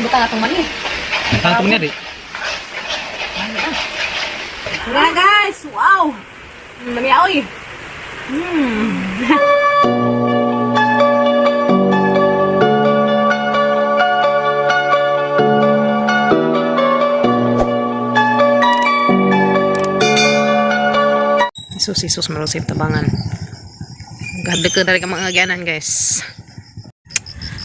Ibutang atong mani. Ang ko niya di. Tara guys! Wow! Lami oy. Jesus, Jesus, marusip tabangan. Gadli ko dari ka mga agyanan, guys.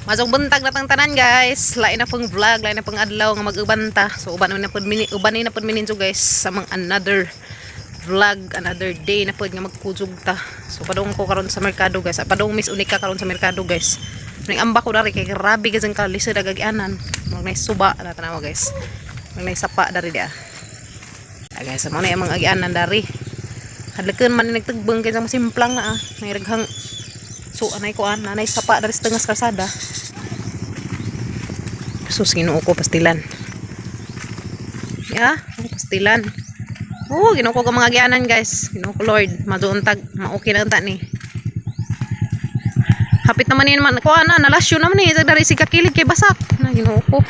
Masok buntag na tang tanan, guys. Lain na pong vlog, lain na pong adlaw nga mag-ubanta. So uban na pud mini, uban na pud mininjo guys sa mga another vlog, another day na pud nga magkujog ta. So padung ko karon sa merkado, guys. Ah, padung Miss Unika karon sa merkado, guys. Ning amba ko dari kay grabe guys ang kalisod agagyanan. Mag nay suba na tanawa, guys. Mag nay sapa dari dia. Ah, guys, mo na ang mga agyanan dari. Hadlaken man ni nagtagbang kay sa masimplang na ah. May raghang so anay ko an, nanay sapa dari sa tengas kalsada. Sus, Ginoo ko pastilan. Ya, pastilan. Oh, Ginoo ko ka mga gianan, guys. Ginoo ko Lord, maduuntag, maokay na unta ni. Hapit naman ni naman ko ana, nalasyo naman ni dari si kakilig kay basak. Na Ginoo ko.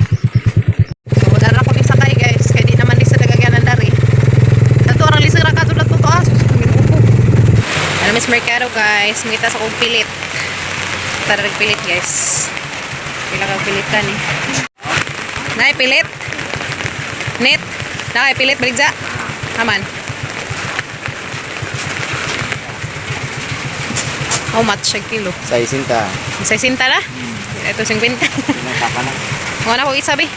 So, dara ko ni sakay, guys, kay di naman ni sa dagagyanan dari. Dato arang lisod ra kadto to ah. Sus, Ginoo ko. Ano Miss Mercado, guys, mangita sa kong pilit. Tara pilit, guys. Pila ka pilit ka ni. Nay, pilit. Net. Nay, pilit baligja. Aman. How much a kilo? Sa isinta. 60 na? Ito 50. Pinataka na. Mga na ko isabi.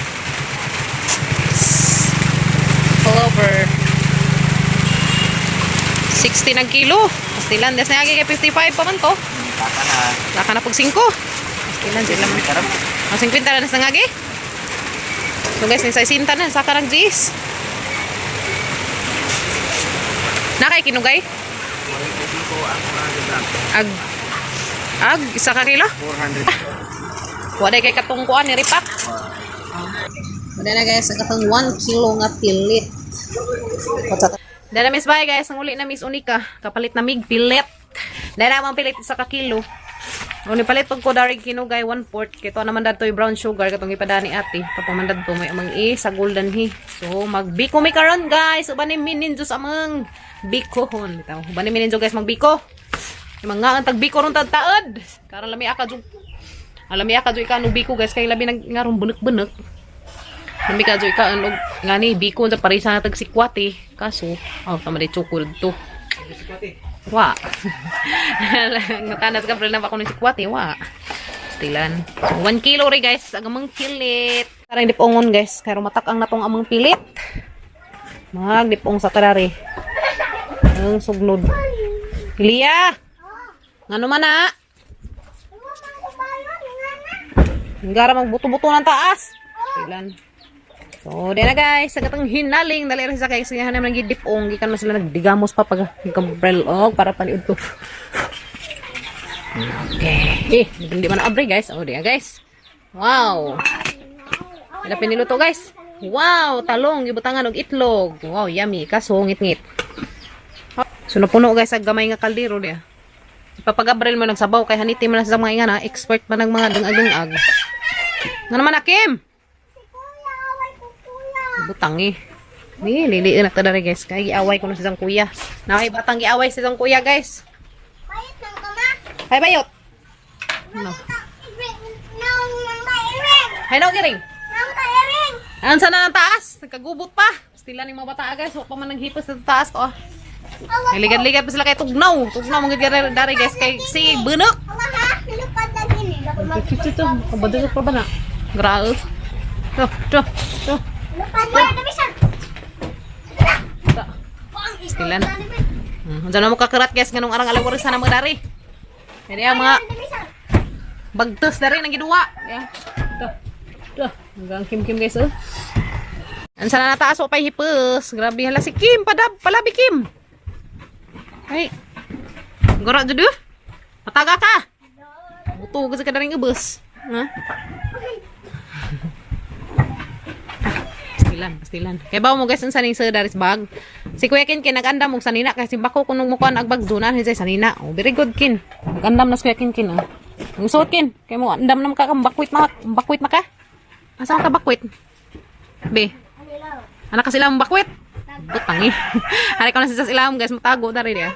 Clover. 60 ng kilo. Pastilan. Des na kay 55 pa man to. Pinataka na. Wala ka na pag 5. Pastilan sila man. Karap. Ang 50 na nas nangagi. So guys, ni 60 na sa karang G's. Nakay kinugay? Ag ag isa ka kilo? 400. Wala kay katungkuan ni ripak. Wala na guys, ang katong 1 kilo nga pilit. Dala miss bye guys, ang uli na Miss Unika, kapalit na mig pilit. Dala ang pilit isa ka kilo. Uni palit pag ko dari kinugay 1/4 kito naman dadto brown sugar katong ipadani ate. Papaman dadto may amang i sa golden hi. So magbiko mi karon guys, uban ni mininjo sa amang bikohon bitaw. Uban ni mininjo guys magbiko. Mga ang tagbiko ron taod. Karon lami aka jud. Alam niya kadyo ika biko guys kay labi nag ngarong bunek-bunek. Lami kadyo ika og ngani biko sa parisa na tag sikwate kaso oh tama di chukul to. Wa. Natanas ka na ako ng sikwate wa. Stilan. So 1 kilo ri guys, ang amang pilit. Tarang dipongon guys, kay matak ang natong amang pilit. Magdipong sa tarari. Ang sugnod. Lia. Ngano man na? Gara magbuto-buto ng taas. Ilan. So, di na guys, sa katong hinaling dali ra sa kay sige naman gidipong gikan man sila nagdigamos pa pag gambrel og para paliud ko. Okay. Eh, hindi man abre guys. Oh, di na guys. Wow. Ila piniluto guys. Wow, talong gibutangan og itlog. Wow, yummy. Kaso ngit-ngit. So napuno guys ang gamay nga kaldero diya. Ipapagabrel mo nagsabaw kay haniti man na sa mga ingana, expert man ang mga dungag-dungag. Nga naman akim. Butang eh. Ni lili na ta dari guys. Kay giaway ko na sa isang kuya. Nakay batang giaway sa isang kuya guys. Bayot ng kama. Hay bayot. Ano? Nang nang kairing. Hay no giring. Nang kairing. Ang sana ng taas, nagkagubot pa. Stila ni mga bata guys, wa pa man naghipos sa taas to. Ah. Ligad-ligad pa sila kay tugnaw. Tugnaw mga dari, dari guys kay si bunok. Awa ha, nilupad na gini. Ito, kabado pa ba na? Grabe. To, to, to. Lupad na dami sir. Stilan. Diyan na mo kakarat guys, ganung arang alawar sa mga dari. Kaya ang mga bagtos dari nang giduwa. Ya. To. To. Hanggang kim-kim guys oh. Ang sana nataas o pa'y hipos. Grabe hala si Kim. Padab, palabi Kim. Ay. Gora jud eh. Mataga ka. Buto kasi ka daring ubos. Ha? Pastilan, pastilan. Kay bawo mo guys ang saning sa daris bag. Si Kuya Kin kin nag-andam og sanina kasi bako kunong mukuan ag bag dunan hinsay sanina. Oh, very good Kin. Nag-andam na si Kuya Kin kin oh. Ang suot Kin, kay mo andam na ka kang bakwit na bakwit na ka. Asa ka bakwit? Be. Anak ka sila mong bakwit. Butang eh. Hari ko na sa ilam guys, matago dari dia.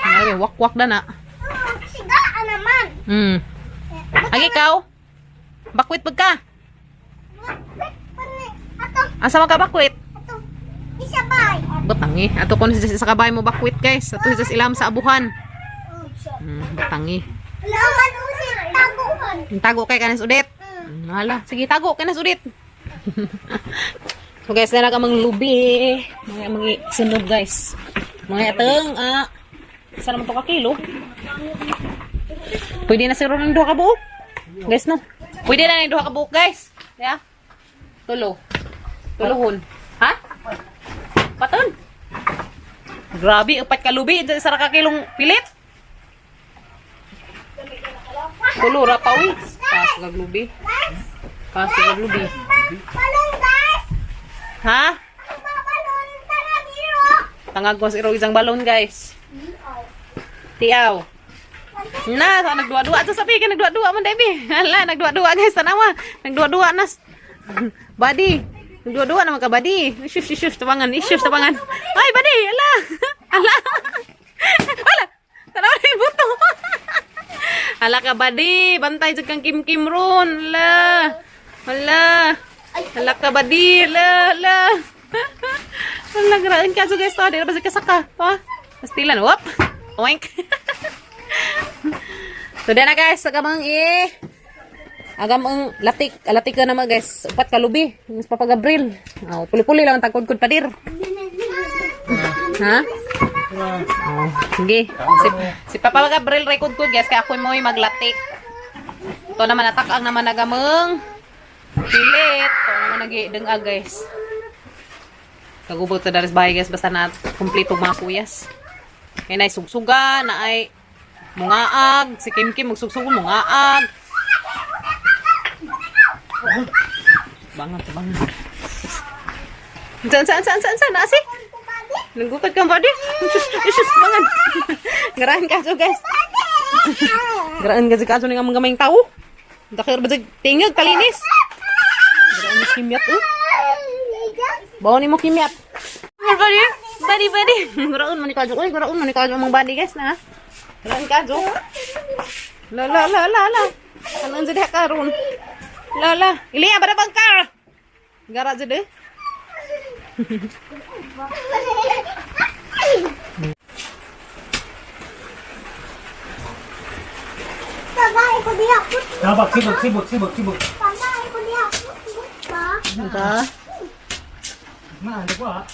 Dari wak-wak da na. Siga naman. Agi ikaw. Bakwit pag ka. Bakwit pa ni. Ato, Asa man ka bakwit? ato. Isa bay. Butangi. Ato ko na sa kabay mo bakwit guys. Ato sa ilam sa abuhan. Butangi. Laman ulit taguan. Tago kay kanas ulit. Hala, sige tago kanas ulit. So guys, na ka mga lubi. Mga mga sunog guys. Mga itong isa naman to ka kilo. Pwede na siguro ng duha ka buok. Guys no. Pwede na ng duha ka buok guys. Yeah. Tulo. Tulohon. Ha? Paton. Grabe, upat ka lubi. Isa ra ka kilong pilit. Tulo ra pa uy. Kaso kag lubi. Kaso kag lubi. Balon guys. Ha? Ang balon tara biro. Tangag ko sa isang balon guys. Tiaw. Na, sa nagduwa-duwa to sabi ka nagduwa-duwa man Debbie. Hala, nagduwa-duwa guys, tanawa. Nagduwa-duwa na. Buddy. Nagduwa-duwa naman ka, buddy. Shuf, shuf, shuf, tabangan. Shuf, tabangan. Ay, buddy, ala. Ala. Ala. Tanawa na yung buto. Ala ka, buddy. Bantay jud kang kim-kim ron. Ala. Ala. Ala ka, buddy. Ala, ala. Ala, graan ka. So guys, to. Di na ba sa kasaka? To. Pastilan. Whoop. Oink. So, na guys, agamang eh. Agamang latik, latik ka naman guys. Upat kalubi, mas Papa Gabriel. Oh, puli-puli lang ang tagkod-kod padir. Ha? Oh, sige. Si Papa Gabriel record ko guys, kaya ako mo'y maglatik. Ito naman atak ang naman agamang pilit. Ito naman nag guys. Kagubot sa daris bahay guys, basta na kumpleto mga kuyas. Kaya na sugsuga, na ay mungaag, si Kim Kim magsugsugo mungaag. Bangat, bangat. Saan, saan, saan, saan, saan, nasi? Nagukad kang body? Isus, bangan. Garahan ka so guys. Garahan ka sa kaso ng amang gamayng tao. Dakir ba tingag, kalinis. Garahan mo kimyat, oh. Bawa ni mo kimyat. Body, body, body. Garaon man ni kajo. Uy, garaon man ni kajo amang body guys na. Garaon kajo. La la la la la. Ano ang jadi karon? La la. Ili ba bang car? Gara jud eh. Tagay ko diha. Tabak, sibog, sibog, sibog, sibog. Tagay ko diha. Ba? Ka. Ma, ano ko ah?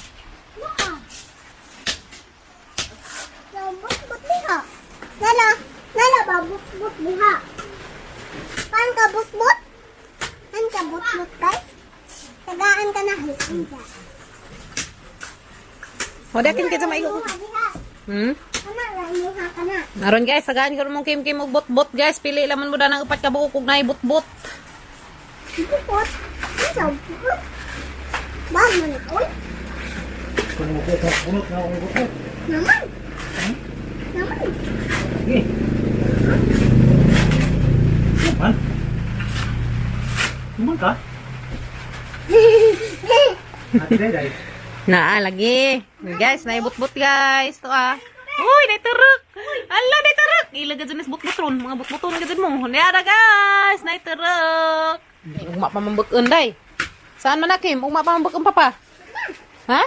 But diha. Nala, nala ba but diha. Pan ka but? Pan ka but guys? Tagaan ka na hisinja. Hodakin kita maigo. Diha. Ana ra imuha ka na. Aron guys, sagaan karon mong kim-kim og bot-bot guys. Pili laman mo danang upat ka buok ug naay bot-bot. Bukot. Isa bukot. Ba man oy. Kuno mo ko, bunot na akong bukot. Naman. Naman. Sige. Man. Naman ka? Ate Day, day. Naa lagi. Guys, naay bot-bot guys. To ah. Uy, naay turok. Ala, naay turok. Ila gud is bot-bot ron, mga bot-boton gud mo. Niara guys, naay turok. Ugma pa man buk-un day. Saan man na Kim? Ugma pa man buk-un papa? Ha?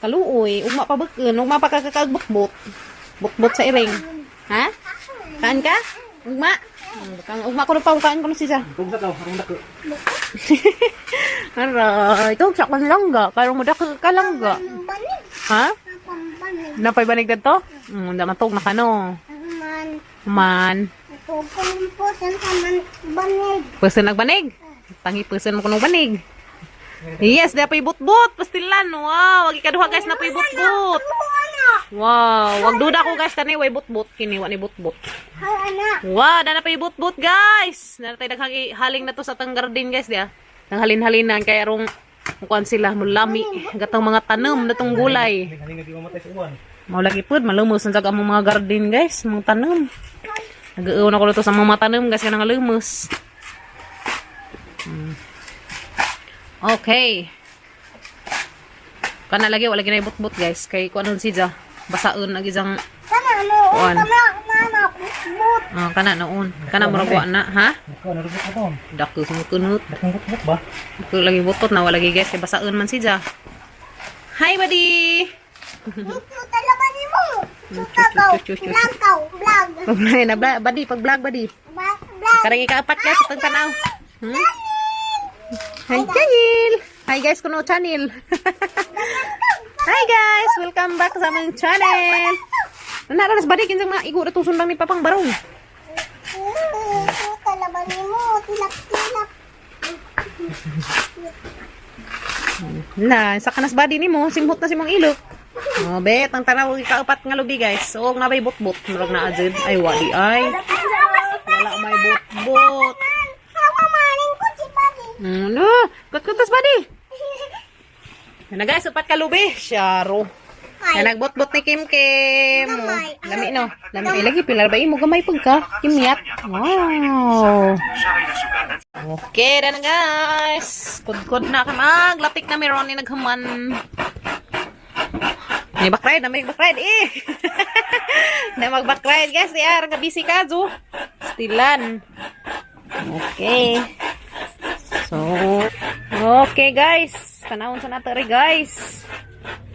Kaluoy, ugma pa buk-un, ugma pa kakakag bot-bot. Bot-bot sa iring. Ha? Kaan ka? Ugma? Kang ugma ko na pa, kaan ko na siya. Kung sa tao, harong dako. Aray, ito, sa kan langga. Karon mo dako ka langga. Banig. Ha? Pambanig. Napay banig dito? Da matog na kano. Man. Man. Pupunpusan sa man banig. Pwese nagbanig. Tangi pwese mo kunong banig. Yes, napay butbut. Pastilan. Wow, wag ikaduha guys, napay butbut. Wow, wag duda ko guys kani way butbut kini wa ni butbut. Hal ana. Wow, na napay butbut guys. Naratay daghang haling na to sa tang garden guys diya. Nang halin-halinan kay arong mukuan sila mulami gatong mga tanom na tong gulay. Haling nga di mamatay sa uwan. Mao lagi pud malumos ang jaga among mga garden guys, mga tanom. Nag-uuna ko dito sa mga tanom guys kanang lumos. Okay. Kana lagi wala ginay butbut guys kay kuan siya basaon ag isang Kana no, Kuan. kana na butbut. Oh, kana noon. Kana murag wa na, ha? Nako, narubot na to. Dako sumukunot. Dakong butbut ba? Dako lagi butot na wala lagi guys kay basaon man siya. Hi buddy. Ito talaga ni mo. Sutakaw, vlog, vlog. Pag na buddy, pag vlog buddy. Vlog. Vlog. Karang ikaapat guys sa tanaw. Hi channel. Hi guys kuno channel. Hi guys, welcome back sa aming channel. Naranas buddy kinsang mga igo ra sundang ni Papang Barong. Ito talaga ni mo. Tilak-tilak. Na, sa kanas body nimo, simhot na si mong ilok. Oh, bet ang tanaw ikaapat nga lubi guys. So, nga bay butbut, murag na ajud. Ay wadi ay. Wala may butbut. Hawa maning ko si Buddy. Ano? Kutkutas body. Yan na guys, upat ka lubi. Syaro. Ay, Yan nagbotbot ni Kim Kim. Oh, Gamay. Lami no. Lami ay lagi pilar ba imo gamay pag ka. Kimyat. Wow. Okay na na guys. Kudkod na ka mag. Latik na meron ni naghaman. May back ride, na may back ride eh. Na mag back ride guys, di ar ka busy ka zo. Stilan. Okay. So, okay guys. Tanawon sa nato ri guys.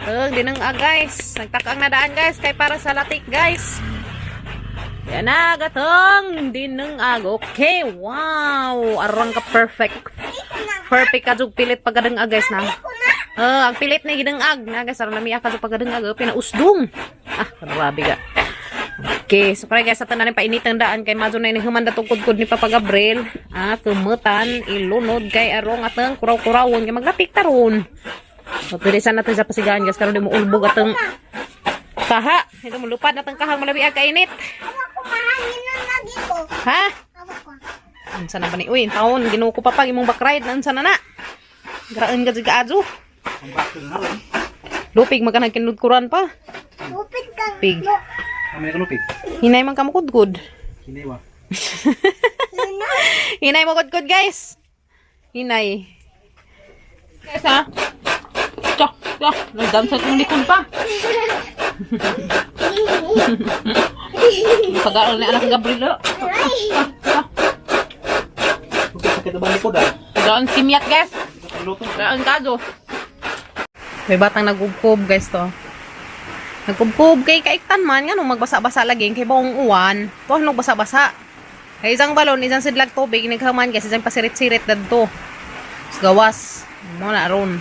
Tag dinang ah, guys. Nagtakang na daan guys kay para sa latik guys. Yan na gatong dinang ag. Okay, wow. Arang ka perfect. Perfect ka jug pilit pagkadang guys na. Ang pilit na gidangag na guys aron lami ka sa pagkadangag oh, pinausdong. Ah, grabe ga. Okay, so pare guys, sa tanan painit ang daan kay madyo na inihuman datong kudkod ni Papa Gabriel. Ah, kumutan, ilunod kay arong atang kuraw-kurawon kay maglatik taron. So, pwede sana natin sa pasigaan guys, karon di mo ulbog atang kaha. Ito mo lupad natang kahang malabi ang kainit. Ako kumahangin ng lagi ko. Ha? Ako ko. Unsa na ba ni? Uy, taon Ginoo ko pa pag imong back ride unsa na na? Graan ka jud kaadyo. Ang bakit na lang. Lupig man ka nagkinudkuran pa. Lupit ka. Pig. Kami na kalupig. Hinay man ka mo kudkod. Hiniwa. Hinay mo kudkod guys. Hinay. Guys ha. Tsa, tsa, nagdansa kong likon pa. Pag-aaral ni anak Gabriel. Oh. Ay. Lupig sakit na ba ang likod ah? Pag-aaral kimyat guys. Luto. Pag-aaral kaso. May batang nagubkob guys to. Nagkubkob kay kaiktan man nga nung magbasa-basa lagi kay baong uwan. To nung basa-basa. Kay isang balon, isang sidlag tubig naghaman guys, isang pasirit-sirit dadto. Sa gawas. Mo na ron.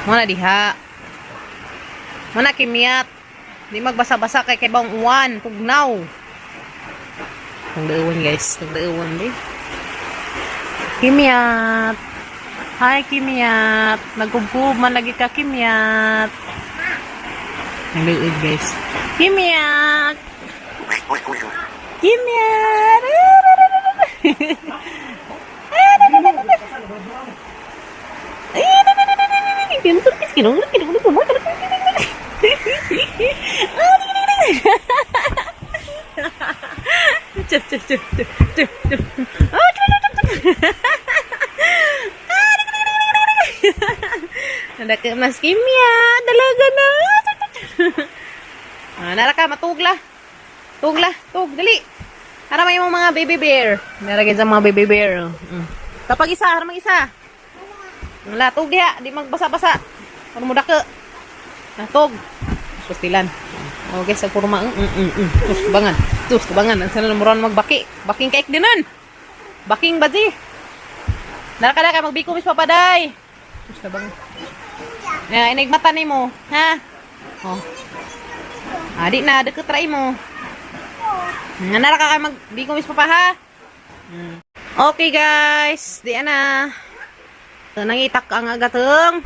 Mo na diha. Mo na kimiyat. Di magbasa-basa kay kay baong uwan, tugnaw. Tugnawan guys, tugnawan di. Kimiyat. Hi Kimiyat. Nagkubkub man lagi ka Kimiyat. Ang liit guys. Kimiyat. Kimiyat. Nandaka mas kimya, dalaga na. Ah, nara ka matugla. Tugla, tug, dali. Hara may imong mga baby bear. Nara gid sa mga baby bear. Oh. Kapag isa, hara mang isa. Wala, tug diha, di magbasa-basa. Ano mo dako? Natog. Sustilan. Okay, sa kurma. Tus, tubangan. Tus, tubangan. Ang sana namuran magbaki. Baking kaik dinan. Baking baji. Nara ka na ka, magbiko mis papaday. Tus, tubangan. Ya, inigmata ni mo, ha? Oh. Ah, di na, deket try mo. Nga nara ka kay magbiko mis papa ha? Okay guys, di ana. Nangitak ang agateng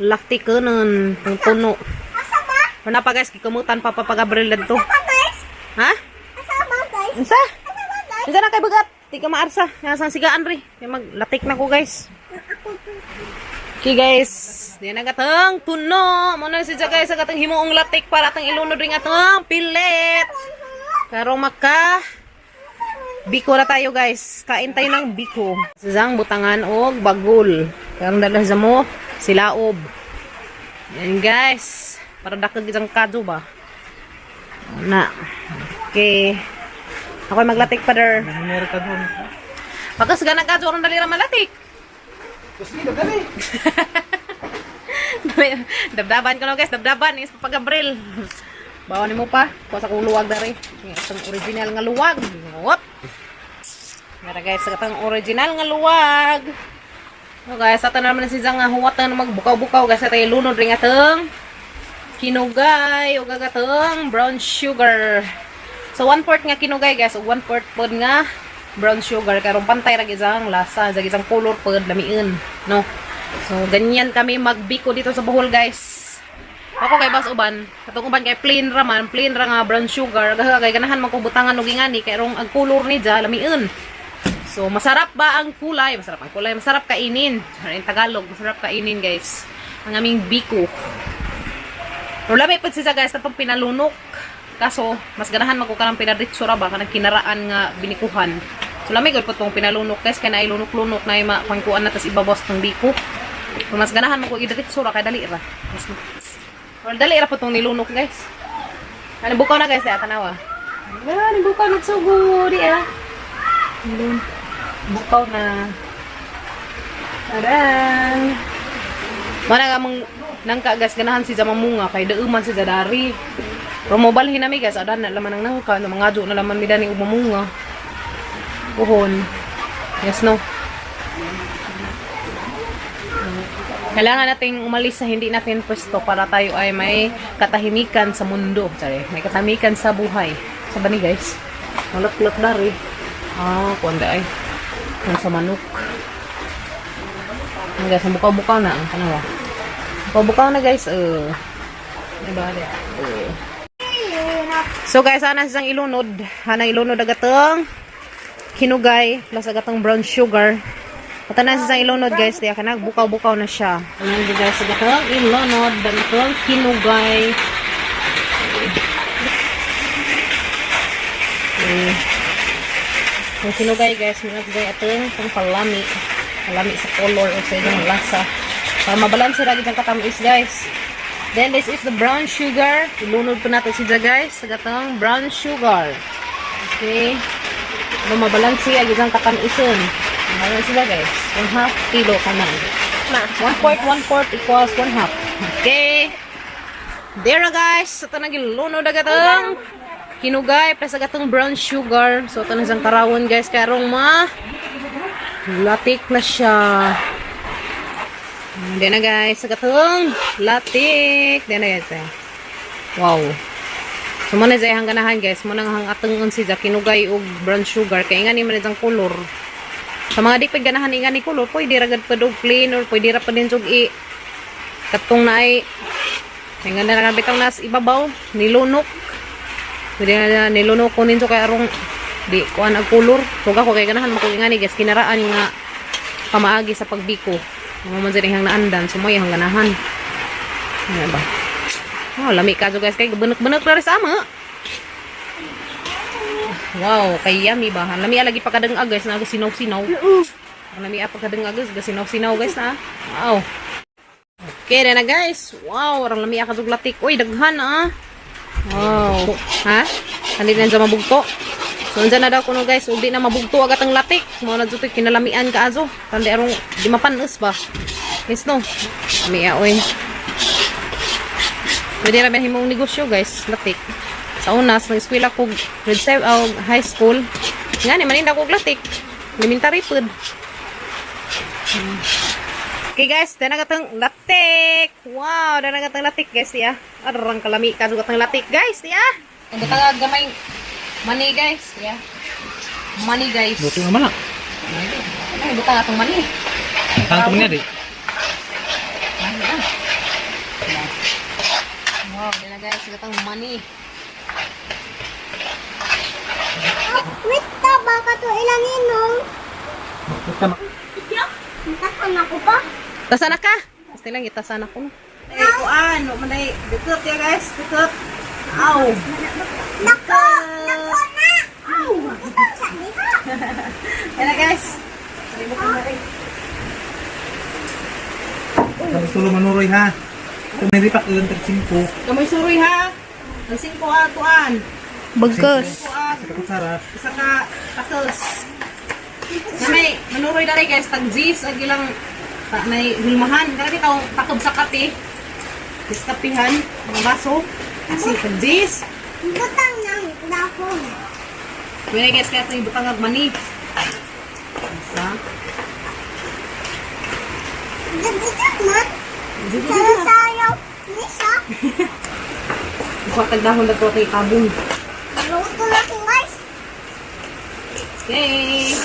lafti kunon tong puno. Asa ba? Wala pa guys, kikumutan pa Papa Gabriel dadto. Asa guys? Ha? Asa ba guys? Unsa? Asa ba guys? Unsa na kay bagat? Di ka maarsa. Nga sang sigaan ri. Kay maglatik na ko guys. Ako to. Okay guys, di na gatang tuno. Mo na si guys sa gatang himuong latik para atang ilunod ring atang pilit. Karong maka Biko na tayo, guys. Kain tayo ng biko. Sisang butangan og bagul. Karon dala sa mo silaob. Yan, guys. Para dakag isang kadyo ba? Na. Okay. Ako'y maglatik pa der. Meron ka doon. Pagkas ganang kadyo, anong dalira malatik? Gusto dali. Dabdaban ko no, guys, dabdaban is Papa Gabriel. Bawa nimo pa, kuha sa kong luwag dari. Yung itong original nga luwag. Whoop. Mara guys, sa katong original nga luwag. So guys, ato na naman si Zang nga huwat na magbukaw-bukaw guys, tayo lunod ring atong kinugay ug atong brown sugar. So 1/4 nga kinugay, guys, ug 1/4 pod nga brown sugar karon pantay ra gyud ang lasa, sa isang color pod lamiin, no? So ganyan kami magbiko dito sa Bohol, guys. Ako kay bas uban, katong uban kay plain ra man, plain ra nga brown sugar, gaha kay ganahan man ko butangan og ingani kay rong ang color ni ja lamiin. So masarap ba ang kulay? Masarap ang kulay, masarap kainin. In Tagalog, masarap kainin, guys. Ang aming biko. Pero lami pud siya, guys, katong pinalunok. Kaso, mas ganahan man ko kanang pinadritso ra ba, kanang kinaraan nga binikuhan. So lami gud po tong pinalunok, guys, kay naay lunok-lunok na mapangkuan na tas ibabos tong biko. Pero mas ganahan man ko idritso ra kay dali ra. Mas Pero dali ra po tong nilunok, guys. Ano bukaw na, guys, di tanawa. Ah, ni bukaw nagsugo di ah. Bukaw na. Taran. Mana nga mong nangka, guys, ganahan si mamunga kay dauman si dari. Pero mobalhin nami, guys, adan na laman ang nangka, no mga na laman mi dani og mamunga. Puhon. Yes, no. Kailangan nating umalis sa hindi natin pwesto para tayo ay may katahimikan sa mundo. Sorry, may katahimikan sa buhay. Sa bani, guys. Malak-lak dari. Ah, kuwan ay. Ang sa manok. Ang guys, ang bukaw-bukaw na. Ang tanawa. Bukaw-bukaw na, guys. Diba? So guys, ana siyang ilunod. Ana ilunod agatong kinugay plus agatong brown sugar. At ana siyang ilunod, guys, diya kanag bukaw-bukaw na siya. Ayan guys, agatong ilunod agatong kinugay. Okay. Ang kinugay, guys, mga gay atong pang palami. Palami sa color o sa inyong lasa. Para mabalanse ra gid ang katamis, guys. Then this is the brown sugar. Ilunod po natin siya, guys, sa gatong brown sugar. Okay. Para mabalanse ang isang katamison. Mabalanse sila, guys. 1/2 kilo kaman. 1/4, 1/4 equals 1/2. Okay. There na, guys. Ito na gilunod na gatong kinugay plus sa gatong brown sugar. So ito na siyang karawon, guys. Karong ma latik na siya. Hindi na, guys. Sa gatong latik. Hindi na, guys. Eh. Wow. So mo na siya hang ganahan, guys. Mo nang hang atong si kinugay og brown sugar. Kaya nga ni man siyang color. Sa mga di pa ganahan nga ni color, pwede ra gad pa og plain or pwede ra pa din og i katong na ay kaya nga na bitang nas ibabaw, nilunok. Pwede na nilunok ko ninyo kay arong di kuan ang color. So ako kay ganahan mo ko nga ni, guys, kinaraan nga pamaagi sa pagbiko. Mo man dyan hang naandan, so mo hang ganahan. Ano ba? Oh, lami ka guys kay bunok-bunok ra sa ama. Wow, kay yummy ba? Lami lagi pa kadang guys na sinaw-sinaw. Ang lami pa kadang guys, sinaw-sinaw, guys, na. Wow. Okay na na, guys. Wow, arang lami ka latik. Uy, daghan ah. Wow. Ha? Hindi na dyan mabugto. So, andyan na daw kuno, guys. Ug di na mabugto agad ang latik. Mao na dyan kinalamian ka azo. Tandi arong di mapanos ba? Yes, no? Lami ah, oy. Pwede ra ba himong negosyo, guys, latik. Sa una, sa eskwela ko grade 7 o high school, nga ni maninda ko og latik. Elementary pod. Okay guys, dana katong latik. Wow, dana katong latik, guys, ya. Arang kalami ka katong latik, guys, ya. Ang butang gamay money, guys, ya. Money, guys. Buti naman ah. Ay, butang atong money. Tangtong niya di. Money ah. Wow, dana guys, katong money. Wait ta, baka to ilang inom. Buti na. Tasan ako pa. Tasan na ka? Basta lang itasan ako. Ay, kuan, manay, dukot ya, guys, dukot. Aw. Nako! Nako na! Aw! Ito sa diha. Yan na, guys. Palibot na rin. Sabi tulo manuroy ha. Kung may ripak ilang tag 5. Kamoy suroy ha. Ang 5 atuan. Bagkos. Kuan. Sa kutsara. Isa ka takos. Na may manuroy dali, guys, tag G's ag ilang ta, may hulmahan. Kana bitaw takob sa kape. Diskapihan, mga baso. Kasi tag G's. Butang ng dahon. Pwede, guys, kaya itong ibutang ag mani. Isa. Gabigat man. Sayo-sayo. Nisa. Kuha tag dahon na to kay kabong. Luto na ko, guys. Okay.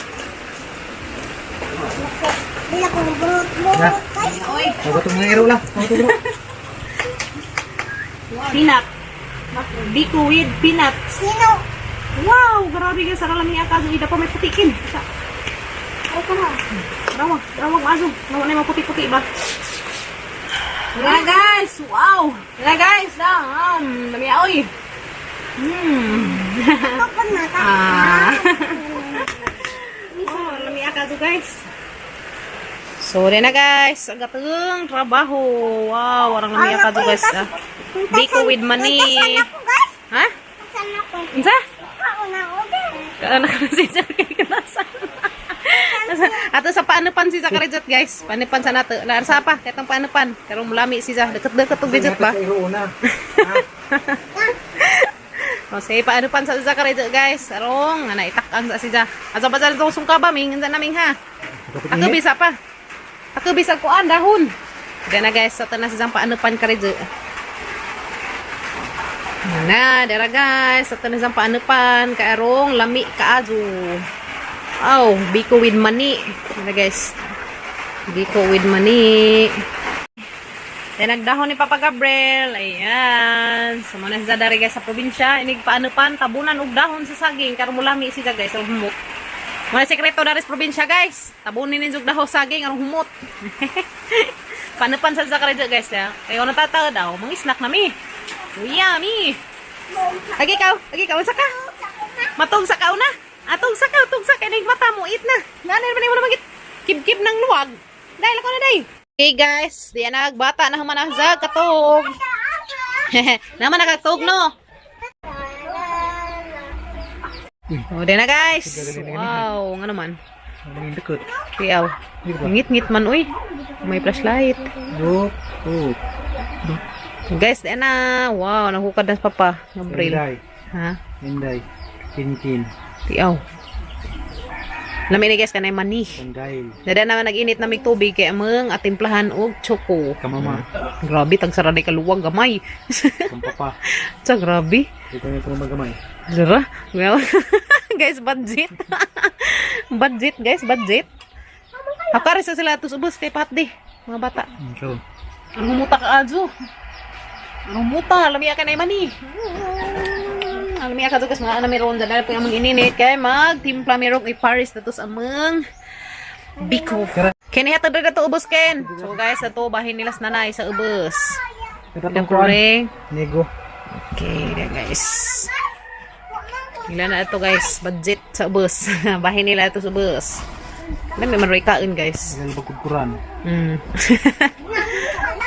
Bila ko burot-burot, guys. Oy, Magatong mga ero lang. Magatong. Peanut. Biko with peanut. Sino? Wow, grabe, guys, sa kalami akaso ida pa may putikin. Sa Ay ko na. Rawag, rawag aso. Nawa na yung mga puti-puti ba? Tara, guys! Wow! Tara, guys! Ah, lami oy! Ako pa na. Ah. Oh, lami akaso, guys. So, na guys. Ang gatong trabaho. Wow, warang lami akaso, guys. Ah. Biko with mani. Nagtasan ako, guys. Ha? Nagtasan ako. Unsa? Kauna ko din. Kaana ka na si Zachary kanasan. Ato sa paano pan si Zachary Jot, guys. Paano pan sa nato. Laan sa pa katong paano pan. Karong mulami si Zach. Deket-deket og gadget ba? Sa ero una. O say paano pan sa Zachary Jot, guys. Arong ana itakang sa si Zach. Asa pa sa itong sungka ba ming unsa naming ha. Ako bisa pa. Ako bisa kuan dahon. Dana, guys, sa tanas isang paano pan ka rin. Na, dara, guys, sa tanas isang paano pan kaarong lami kaazo. Oh, biko with mani. Dara, guys. Biko with mani. Then nagdahon ni Papa Gabriel. Ayan. So muna siya dari, guys, sa probinsya. Inig paano pan tabunan og dahon sa saging karon mulami siya, guys, og humot. Mga sekreto dari sa probinsya, guys. Tabunin ninyo og dahon saging aron humot. Paano pan sa Zachary, guys ya. Kayo natatawa daw, mga snack na mi. Yummy. Agi ka, unsa ka? Matong sa kauna. Atong sa ka, atong sa kay mata mo it na. Ngani man mo magit kib-kib ng luwag. Dahil ako na day. Okay, guys, di na nagbata na human ang katog. Naman nakatog no. Oh, di na, guys. Wow, nga naman. Ang dikot. Tiyaw. Ngit-ngit man uy. May flashlight. Dok. Oh. Guys, di na. Wow, nahukad na sa papa. Gabriel. Inday. Ha? Inday. Kinkin. Tiyaw. Lami ni, guys, kanay mani. Inday. Dada naman nag-init na may tubig kay amang atimplahan og choco. Kamama. Grabe, tagsara ni kaluwag gamay. Kampapa. Sa grabe. Ito na ito magamay. Zara. Well, guys, budget. Budget, guys, budget. Hakaris na sila atos ubos kay Patdi, mga bata. Ikaw. Ang humuta ka adyo. Ang humuta, lami ka na mani. Lami ka guys, mga anami ron dala po among ininit kay magtimpla mi rong i-Paris datos among biko. Ken hatag ra to ubos Ken. So guys, ato bahin nila sa nanay sa ubos. Ito Itong kuring. Nego. Okay, na guys. Nila na ito, guys, budget sa ubos. Bahin nila ito sa ubos. Alam, may maroy kain, guys. Ang pagkukuran.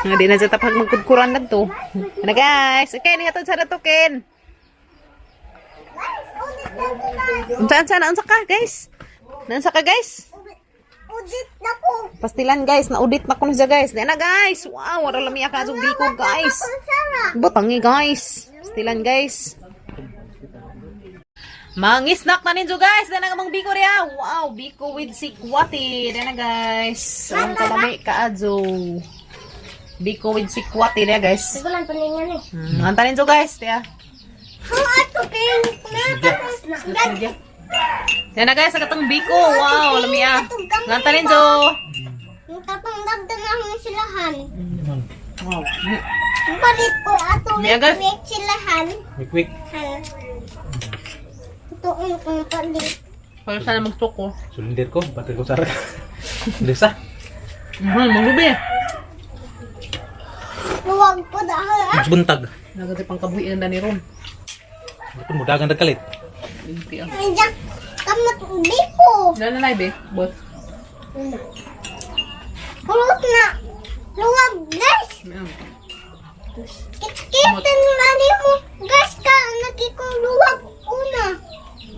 Nga di na siya tapag magkudkuran na to. Ano, guys? Okay, nihatod sa na to, Ken. Unsa, unsa, naunsa ka, guys? Naunsa ka, guys? Udit na ko. Pastilan, guys. Naudit na ko na siya, guys. Di na, guys. Wow, wala lami ka biko, guys. Sarah. Butangi, guys. Pastilan, guys. Mangisnak na ninyo, guys. Dana nga biko riya. Wow, biko with sikwati. Dana, guys. Ang kalami kaadyo. Biko with sikwati riya, guys. Wala pa ninyo eh. Anta ninyo, guys. Tiya. Ang ato ping. Dana, guys, ang katong biko. Wow, lami ah. Anta ninyo. Ang katong dagdag ang silahan. Wow. Ang palit ko ato Yeah, guys. wait silahan. May quick. Han. Ito ang kong palit. Pero sana magtuko. Sulinder ko. Batil ko sa Lisa. Maglubi. Luwag po dahil ah. Mas buntag. Nagati pang kabuhi na ni Ron. Ito mo dagan nagkalit. Hindi ah. Ay, Jack. Kamot biko. Wala na live eh. Bot. Hulot na. Luwag, guys. Kitan mani mo. Guys ka, nagkikuluwag una.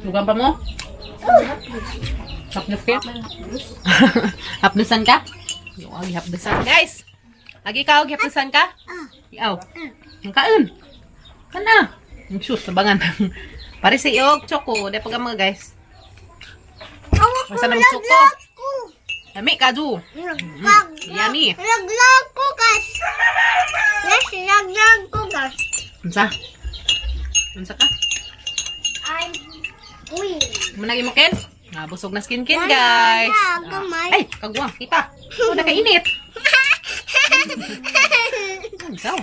Lugan pa mo? Hapdos ka? Hapdusan ka? Yung hapdusan, guys. Agi ka, og hapdusan ka? Ah. Iaw. Ang kaon. Kana. Ang sus, tabangan. Pare si Iog Choco, di pa ka mga guys. Awa ko, Basta naman choco. laglag ko. Lami ka ju. Laglag. Yummy. Laglag ko, guys. Guys, laglag ko, guys. Unsa? Unsa ka? I'm queen. Managi mo Ken? Ah, busog na skin kin, guys. Wala, gamay. Ay, kagwang kita. Oh, nakainit. Ikaw.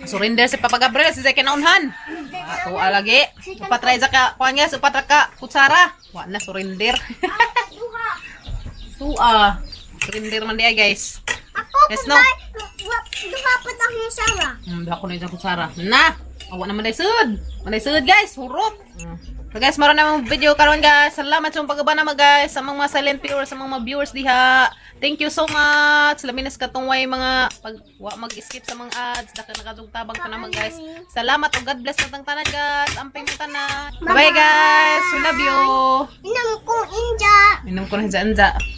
Surrender si Papa Gabriel si Zeke naunhan. Ato lagi. Upatray sa ka kuan guys, upatra ka kutsara. Wa na surrender. Tua. Surrender man diay, guys. Ako, Yes, kung no? duha pa akong sawa. Duha ko na isang kutsara. Na. Awa naman day sud. Manday sud, guys, hurot. So guys, maron na mga video karon, guys. Salamat sa pag-uban na guys, sa mga silent viewers, sa mga viewers diha. Thank you so much. Laminas katong way mga pag wa mag-skip sa mga ads, daka nakadugtabang pa naman, guys. Salamat ug God bless natang tanan, guys. Amping mo tanan. Bye guys. We love you. Inom ko inja. Inom ko na dyan.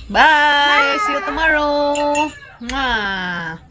Bye. See you tomorrow. Mwah.